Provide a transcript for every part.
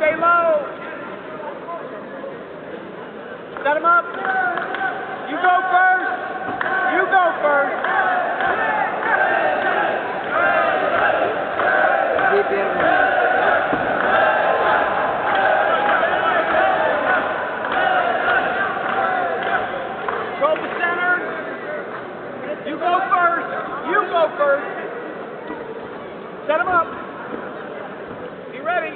Stay low. Set him up. You go first. You go first. Иди первый. Control the center. You go first. You go first. Set him up. Be ready.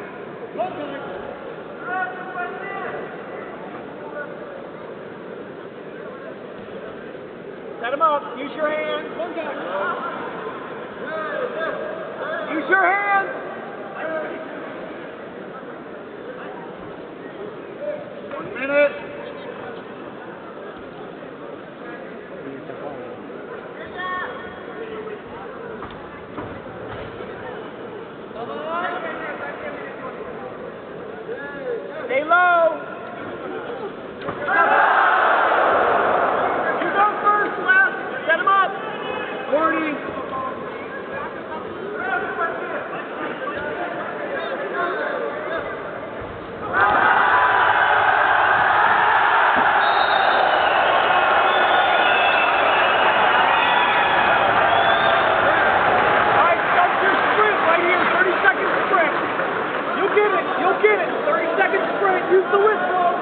Set him up. Use your hands. Use your hands. 1 minute. Stay low. You go first, left. Set him up. 40. All right, start your sprint right here. 30-second sprint. You'll get it. You'll get it. 30-second sprint. Use the whistle.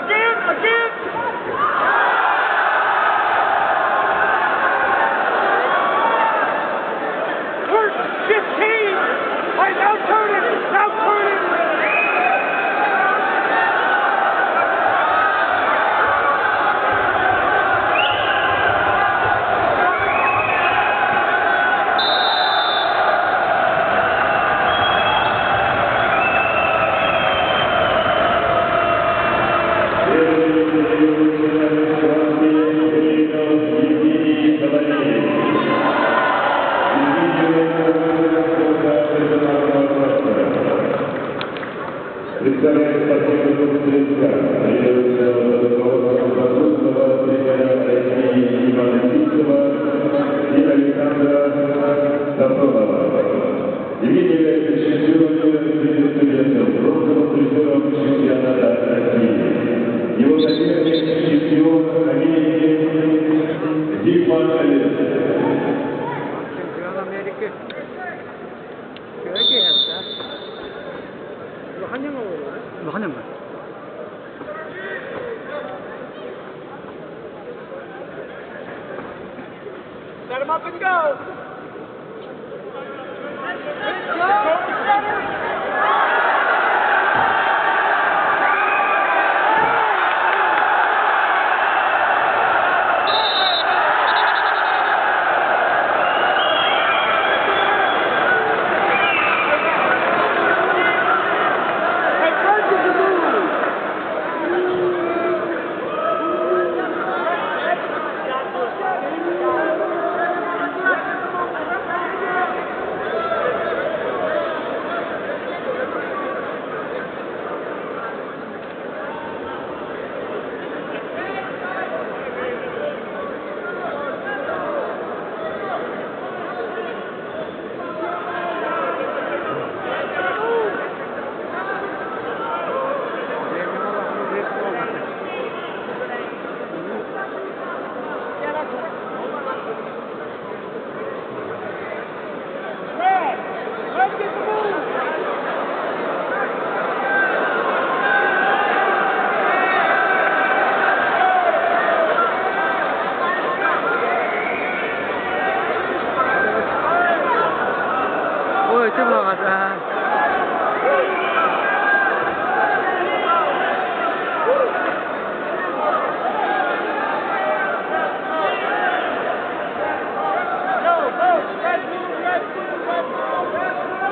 Again, again. Work 15. All right, now turn it. Now turn it. Евгений Соловей. Представляет спортивный клуб «Стрельца», тренируется под руководством заслуженного тренера России Ивана Сивцева и Александра Сафронова. Евгений является чемпионом мира среди студентов, бронзовым призером чемпионата России. Его соперник чемпион Америки Зигман Олег. Чемпион Америки. Үчүгэй киһи. Улахан буолуо. Улахан эҥин. Set him up and go. Control the center. Hey, first is the move. Red, red get the move. Ой, ты молодца. Go, go, red move, red move, red move, red move.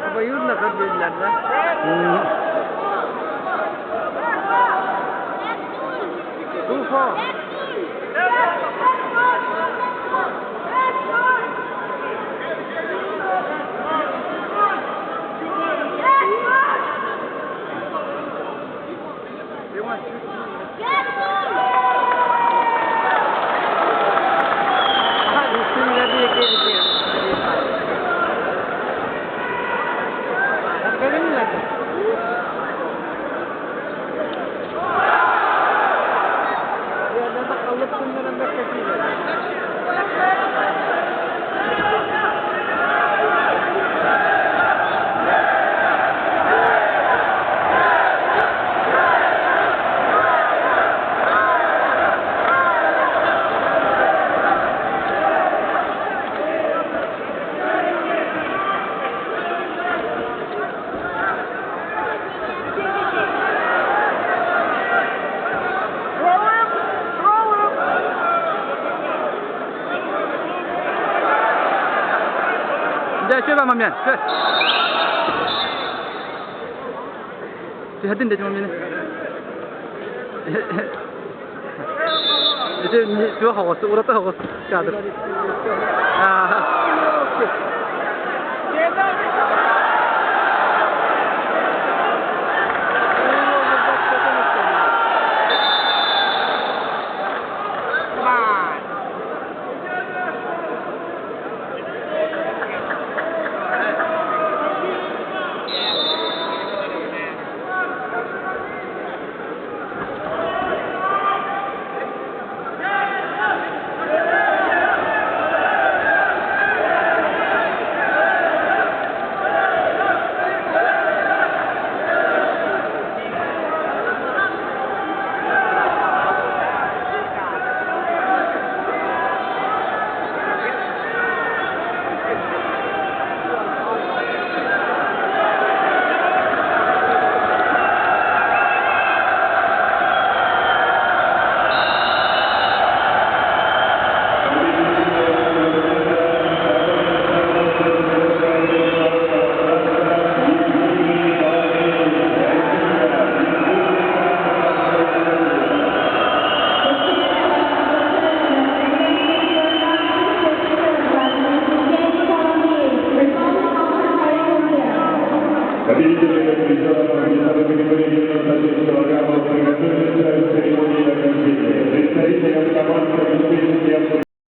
Обоюдно көрдүлэр да. Too far. Throw him! Throw him! Дьэ, үчүгэй момент. Көр. Түһэрдин дэтим момент. Ити туох оҕус, ураты оҕус кадр. Аа.